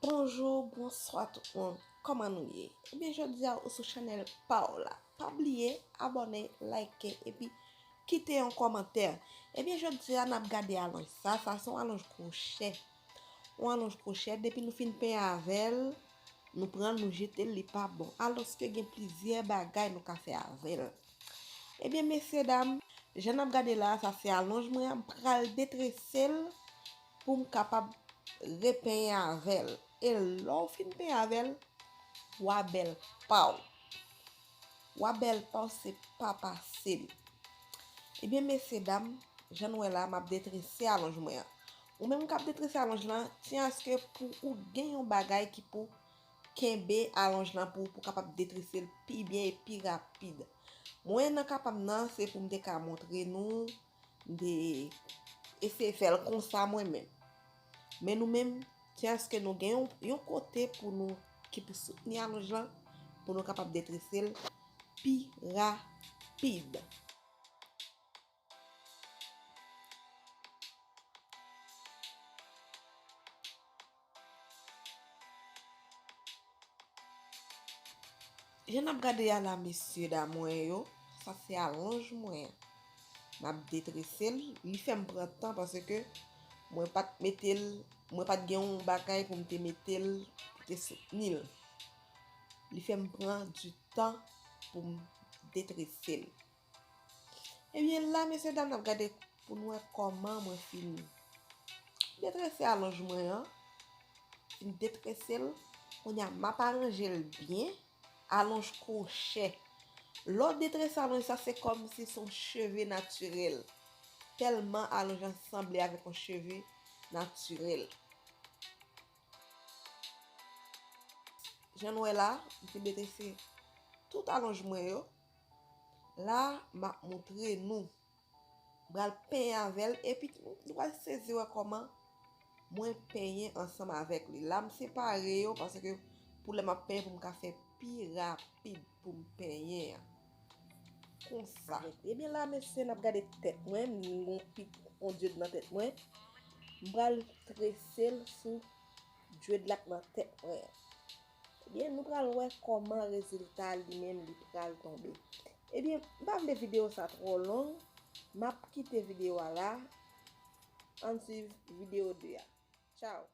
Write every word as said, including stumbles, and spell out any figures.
Bonjou, bonswa tout moun. Kòman nou ye? Ebyen, jodi a ou sou chanèl pa w la. Pa bliye abòne, like epi kite yon kòmantè. Ebyen, jodi a n ap gade alonj sa. Sa se yon alonj kwochè. Yon alonj kwochè, depi nou fin penyen avè l, nou pran l, nou jete l, li pa bon. Alòske gen plizyè bagay nou ka fè avè l. Ebyen, mesye dam, jan n ap gade la, sa se alonj mwen an, m pral detrese l pou m kapab repenyen avè l. E lè w fin penyen avè l, w a bèl pa w. W a bèl pa w, se pa pase l. Ebyen, mesye dam, jan n wè la, m ap detrese alonj mwen an. Ou menm k ap detrese alonj lan, tyen aske pou ou gen yon bagay ki pou kenbe alonj lan pou ou, pou w kapab detrese l pi byen e pi rapid. Mwen nan ka pa m nan, se pou m te ka montre nou, m te eseye fè l konsa mwen menm. Men nou menm, tyen aske nou gen yon, yon kote pou nou, ki pou soutni alonj lan, pou nou kapab detrese l pi rapid. Jan n ap gade a la, mesye dam mwen yo, sa se alonj mwen an. M ap detrese l, li fè m pran tan paske mwen pa t mete l, mwen pa t gen yon bagay pou m te mete l, pou te soutni l. Li fè m pran di tan pou m detrese l. Ebyen, la, mesye dam, n ap gade pou n wè kòman mwen fin detrese alonj mwen an. Fin detrese l. Kounye a, m ap aranje l byen. Alonj kwochè. Lè w detrese alonj sa, se kòmsi se yon cheve natirèl. Tèlman alonj lan sanble avèk yon cheve natirèl. Jan n wè la, m fin detrese tout alonj mwen yo. La, m ap montre nou. M pral penyen avè l, epi nou pral sezi wè kòman mwen penyen ansanm avèk li. La, m separe yo paske pou lè m ap penyen, pou m ka fè pi rapid pou m penyen an. Konsa. Ebyen la, mesye, n ap gade tèt mwen, m gon pik, on dyed nan tèt mwen. M pral trese l sou dreadlock nan tèt mwen an. Ebyen, nou pral wè kòman rezilta li menm li pral tonbe. Ebyen, m pa vle videyo sa twò long, m ap kite videyo a la, ann swiv videyo de a. Tchaw!